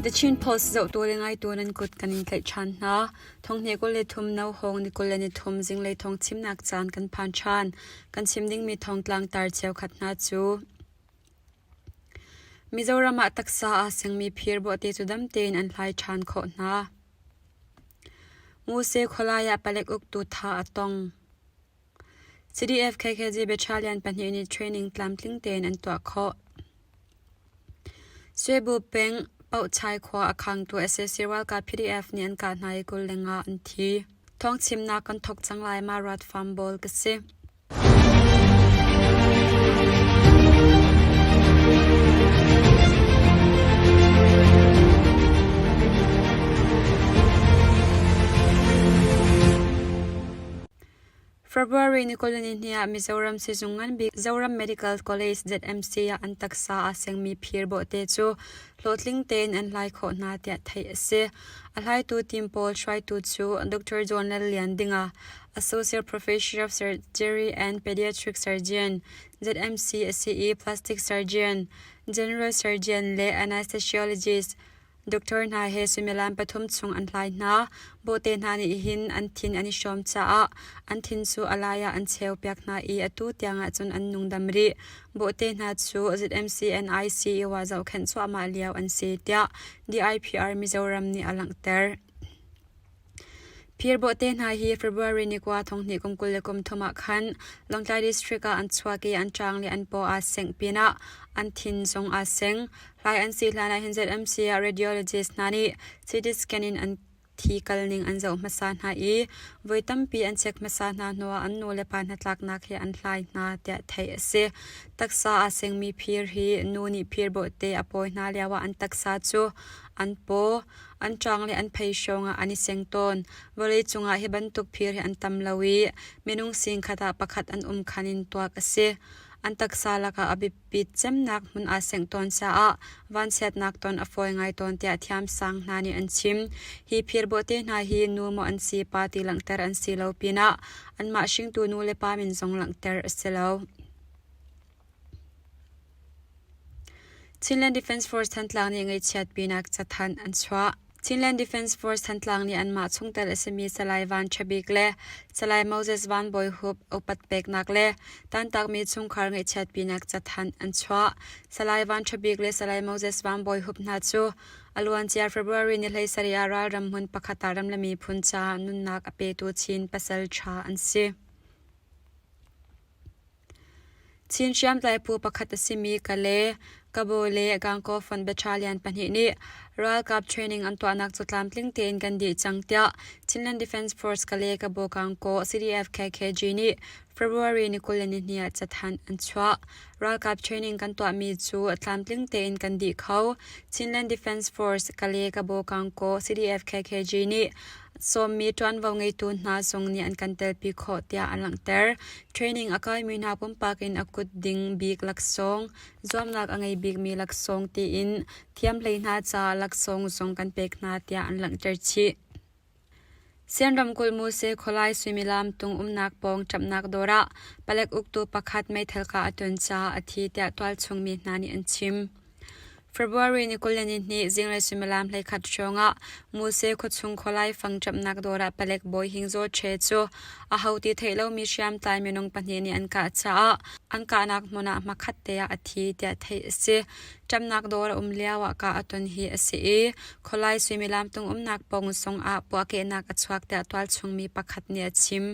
The Chin Post zohtu le ngaitu nan kut kan in tlaih ṭhan hna. Thonghne 23 no hawng ni 23 zinglei thawng chimnak caan kan phan ṭhan. Kan chim dingmi thawngtlang tar cheukhat hna cu Mizoram ah taksa aa sengmi phir bawhte cu dam tein an hlai ṭhan khawh hna. Muse khualai ah palek uktu tha a tong. CDF KKG Battalion pahnih nih training tlamtling tein an tuah khawh. Swebu peng Pauhchai khua a khangtu sac ralkap PDF nih an kah hna i 25 an thi. Thawngchimnak kan thawk cang lai ma Rat Farm Bawl ka si. February ni 22 ah Mizoram sizung nganbik Zoram Medical College ZMC ah an taksa aa sengmi phir bawhte cu hlawhtling tein an hlai khawh hna tiah theih a si. A hlaitu team pawl hruaitu cu Dr. John Lal Lian Dinga, Associate Professor of Surgery and Pediatric Surgeon, ZMC a si i plastic surgeon, general surgeon le anesthesiologist Doctor hna he suimilam pathum chung an hlai hna. Bawhte hna nih hin an thin an i hrawm caah an thin cu a lai ah an cheupiak hna i atu tiangah cun an nungdam rih. Bawhte hna cu ZMC and ICU ah zohkhenh cuahmah lio an si tiah DIPR Mizoram nih a langhter. Phir bawhte hna hi February ni kua thonghnih kum 23 ah khan Lawngtlai District ah an chuak i an ṭaang le an paw aa sengh pinah an thin zong aa seng. Hlai an si hlan ah hin ZMC ah radiologist hna nih CT scan in an thi kal ning an zoh hmasa hna i voi tampi an check hmasa hna hnuah an nu le pa hnatlaknak he an hlai hna tiah theih a si. Taksa aa sengmi phir hi nu nih phir bawhte a pawi hna lioah an taksa cu an paw, An ṭang le an phei hrawngah an i seng tawn. Vawleicung ah hi bantuk phir hi an tam lo i minung singkhat ah pakhat an um khan in tuak a si. An taksa lakah a biapit cemnak hmun aa sengh tawn caah vanchiatnak ton a fawi ngai tawn tiah thiamsang hna nih an chim. Hi phir bawhte hna hi nu maw an si pa ti langhter an si lo pinah anmah hringtu nu le pa min zong langhter a si lo. Chinland Defence Force Thantlang nih ngaihchiatpinak cathanh an chuah. Chinland Defence Force Thantlang nih anmah chungtel a simi Salai Van Ṭha Bik le Salai Moses Van Bawi Hup upat peknak le tantakmi chungkhar ngaihchiatpinak cathanh an chuah. Salai Van Ṭha Bik le Salai Moses Van Bawi Hup hna cu a luancia February ni 17 ah ralram hmun pakhat ah ram le miphun caah nunnak a petu Chin pasal ṭha an si. Chin hriamtlai phu pakhat a simi Kale, Kabaw le Gangaw Fund Battalion pahnih nih ralkap training an tuahnak cu tlamtling tein kan dih cang tiah Chinland Defence Force Kale, Kabaw, Gangaw CDF-KKG nih February ni 22 ah cathanh an chuah. Ralkap training kan tuahmi cu tlamtling tein kan dih kho. Chinland Defence Force Kale, Kabaw, Gangaw CDF-KKG nih Sawmmi ṭuanvo ngeitu hna zong nih an kan telpi khawh tiah an langhter. Training a kaimi hna pumpak in a kut ding bik laksawng, zuamnak a ngei bikmi laksawng tiin thiamhlei hna caah laksawng zong kan pek hna tiah an langhter chih. Sian ramkulh Muse khualai suimilam tung umnak pawng ṭamhnak dawr ah palek uktu pakhat meithal kah a ton caah a thi tiah tualchung mi hna nih an chim. February ni 22 zinglei suimilam 11 hrawngah Muse khuachung khualai fang ṭamhnak dawr ah palek bawi Hing Zaw Ṭhe cu aho ti theih lomi hriamtlai minung pahnih nih an kah caah an kahnak hmun ah hmakhat te ah a thi tiah theih a si. Ṭamhnak dawr a um lioah kah a ton hi a si i khualai suimilam tung umnak pawng zong ah puahkehnak a chuak tiah tualchung mi pakhat nih a chim.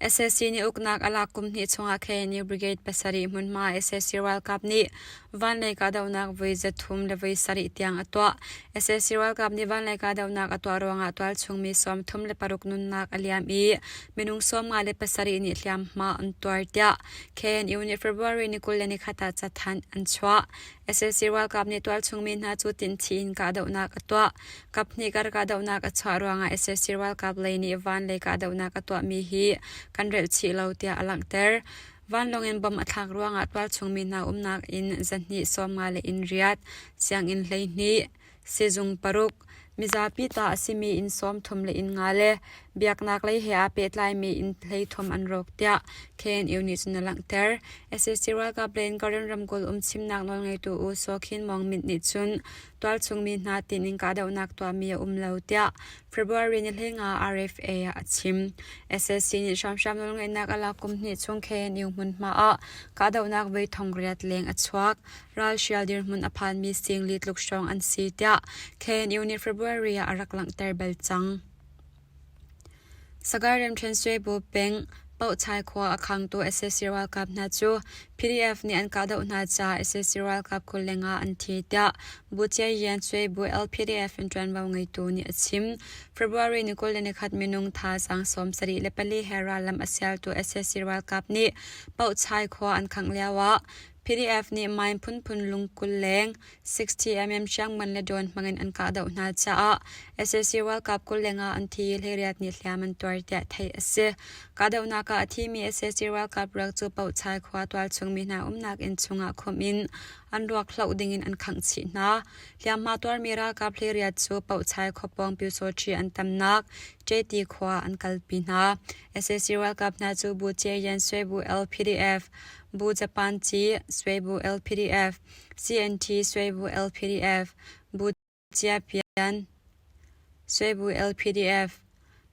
Sac nih uknak a lak kum hnih chungah KNU Brigade pasarih hmunhma sac ralkap nih vanlei kahdohnak voi zathum le voi sarih tiang a tuah. Sac ralkap nih vanlei kahdohnak a tuah ruangah tualchung mi 36 nunnak a liam i minung 57 nih hliamhma an tuar tiah KNU nih February ni 21 ah cathanh an chuah. Sac ralkap nih tualchung mi hna cu tinhchih in kahdohnak a tuah. Kaphnih kar kahdohnak a chuah ruangah sac ralkap lei nih van lei kahdohnak a tuahmi hi kan relh chih lo tiah a langhter. Vanlawng in bomb a thlak ruangah tualchung mi hna umnak inn zahnih sawmnga le inn riat, sianginn 12, sizung paruk, mizapi ta a simi inn 30 le inn nga le Biaknak lei he aa pehtlaimi inn 13 an rawk tiah KNU nih cun a langhter. Sac ralkap lei in Karen ramkulh um chimnak nawlngeitu U Saw Khin Maung Myint nih cun tualchung mi hna tinin kahdohnak tuahmi a um lo tiah February ni 15 RFA ah a chim. Sac nih hramhram nawlngeihnak a lak kum hnih chung KNU hmunhma ah kahdohnak voi 8,000 leng a chuak. Ralhrial dirhmun a phanmi singli tluk hrawng an si tiah KNU nih February ah a rak langhter bal cang. Sagaing ramṭhen Suaibu peng Pauhchai khua a khangtu sac ralkap hna cu PDF nih an kahdoh hna caah sac ralkap 20 le nga an thi tiah Buciayan Suaibu LPDF in ṭuanvo ngeitu nih a chim. February ni 21 minung thazaang 74 he rallam a sialtu sac ralkap nih Pauhchai khua an khangh lioah PDF nih mine phunphun lungkul leng 60mm hriamngan le drone hmangin an kahdoh hna caah sac ralkap 20 le nga an thi i 18 nih hliam an tuar tiah theih a si. Kahdohnak ah a thimi sac ralkap ruak cu Pohchai khua tualchung mi hna umnak inn chungah khumh in an ruak hloh dingin an khangh chih hna. Hliamhma tuarmi ralkap 18 cu Pohchai khuapawng Pyusawṭhi an tamnak Ṭeti khua an kalpi hna. Sac ralkap hna cu Bu Ciayan Swebu LPDF, Bu Japan Ci Swebu LPDF, CNT Swebu LPDF, Bu Ciapian Swebu LPDF,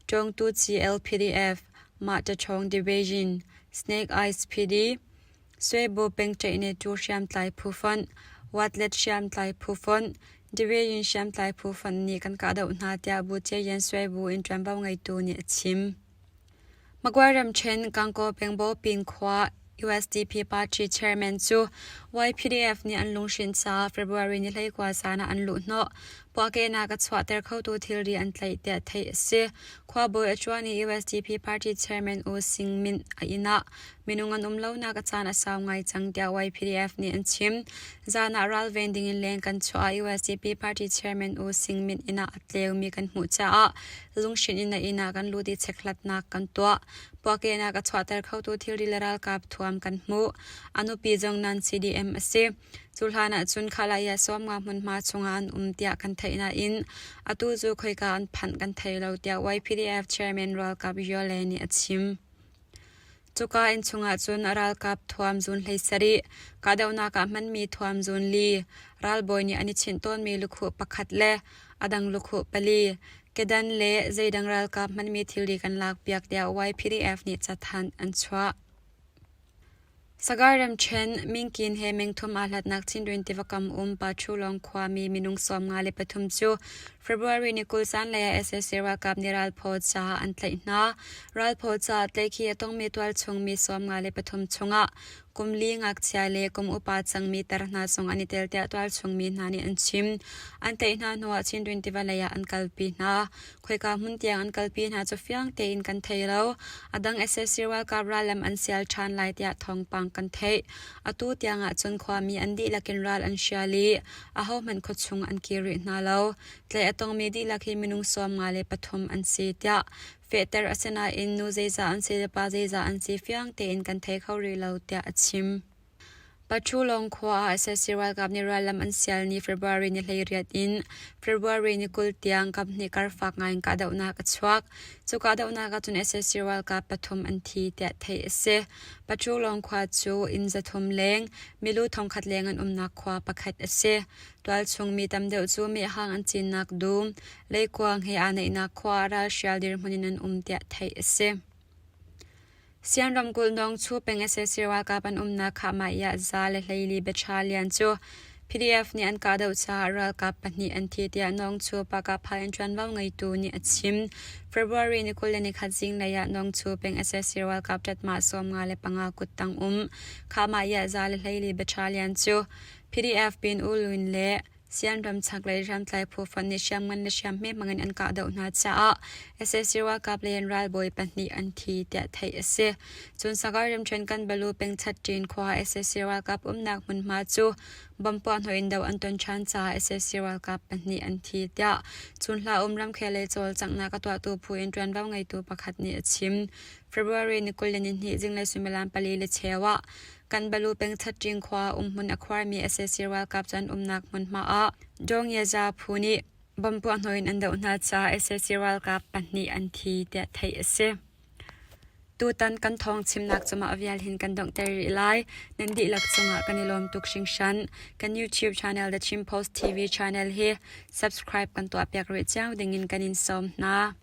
Ṭawngtu Ci LPDF, Mah Ṭaṭhawng Division, Snake Eyes PD, Swebu pengṭeihne tu hriamtlai phu fonh, Watlet hriamtlai phu fonh, Division hriamtlai phu fonh nih kan kahdoh hna tiah Bu Ciayan Swebu in ṭuanvo ngeitu nih a chim. Magway ramṭhen Gangaw pengbaw pin khua USDP party chairman cu YPDF nih an lunghrinh caah February ni 19 zan ah an luhhnawh. Puahkehnak a chuahter khotu thilri an tlaih tiah theih a si. Khuabawi a ṭuan i USDP party chairman U Sing Myint a inn ah minung an um lonak a caan a sau ngai cang tiah YPDF nih an chim. Zan ah ralven dingin leng kan chuah ah USDP party chairman U Sing Myint inn ah a tleumi kan hmuh caah lunghrinh in a inn ah kan lut i chekhlatnak kan tuah. Puahkehnak a chuahter khotu thilri le ralkap thuam kan hmuh. A nupi zong nan CDM a si. Cu hlan ah cun Khalaya sawmnga hmunhma chungah an um tiah kan theih nain atu cu khoika an phanh kan thei lo tiah YPDF chairman ralkap Yole nih a chim. Cuka inn chungah cun a ralkap thuam zun 17, kahdohnak ah hmanmi thuam zun li, ralbawi nih an i chinh tawnmi lukhuh pakhat le a dang lukhuh pali, kedan le zeidang ralkap hmanmi thilri kan lakpiak tiah YPDF nih cathanh an chuah. Sagaing ramṭhen Mingkin he mengthum aa hlatnak Chindwin tiva kam um Pachulong khuami minung 53 cu February ni 20 zanlei ah sac ralkap nih ralphaw caah an tlaih hna. Ralphaw caah tlaihkhih a tongmi tualchung mi 53 chungah kum li ngakchia le kum upa cangmi tar hna zong an i tel tiah tualchung mi hna nih an chim. An tlaih hna hnuah Chindwin tiva lei ah an kalpi hna. Khoika hmun tiang an kalpi hna cu fiang tein kan thei lo. A dang sac ralkap rallam an sial ṭhan lai tiah thawngpang kan theih. Atu tiang ah cun khuami an dihlak in ral an hrial i ahohmanh khuachung an kir rih hna lo. Tlaih a tongmi dihlak hi minung 53 an si tiah fehter a si nain nu zeizah an si le pa zeizah an si fiang tein kan thei kho rih lo tiah a chim. Paṭhulawng khua ah sac ralkap nih rallam an sial ni February ni 18 in February ni 20 tiang kaphnih karfak ngai in kahdohnak a chuak. Cu kahdohnak ah cun sac ralkap pathum an thi tiah theih a si. Paṭhulawng khua cu inn 300 leng, milu 1,000 leng an umnak khua pakhat a si. Tualchung mi tam deuh cu mehhang an cinnak dum, leikuang he aa neihnak khua ah ralhrial dirhmun in an um tiah theih a si. Sian ramkulh Nawngchu peng sac ralkap an umnak Khahmaiah 114 Battalion cu PDF nih an kahdoh caah ralkap pahnih an thi tiah Nawngchu Pakapha in ṭuanvo ngeitu nih a chim. February ni 21 zinglei ah Nawngchu peng sac ralkap ṭatmah 55 kuttang um Khahmaiah 114 Battalion cu PDF Pin U Lwin le Sian ram chaklei hriamtlai phu fonh nih hriamngan le hriamhme hmangin an kahdoh hna caah sac ralkap lei in ralbawi pahnih an thi tiah theih a si. Cun Sagaing ramṭhen Kanbalu peng Chatṭin khua sac ralkap umnak hmunhma cu bomb puahhnawh in doh an ton ṭhan caah sac ralkap pahnih an thi tiah Chunhla um ramkhel lei cawlcanghnak a tuahtu phu in ṭuanvo ngeitu pakhat nih a chim. February ni 22 zinglei suimilam pali le cheu ah Kanbalu peng Chatṭing khua umhmun a khuarmi sac ralkap cu an umnak hmunhma ah Dongyaza phu nih Bomb puahhnawh in an doh hna caah sac ralkap pahnih an thi tiah theih a si. Tutan kan thawng chimnak cu mah vial hin kan donghter rih lai. Nan dihlak cungah kan i lawm tuk hringhran. Kan YouTube channel The Chin Post TV channel hi subscribe kan tuahpiak rih cio dingin kan in sawm hna.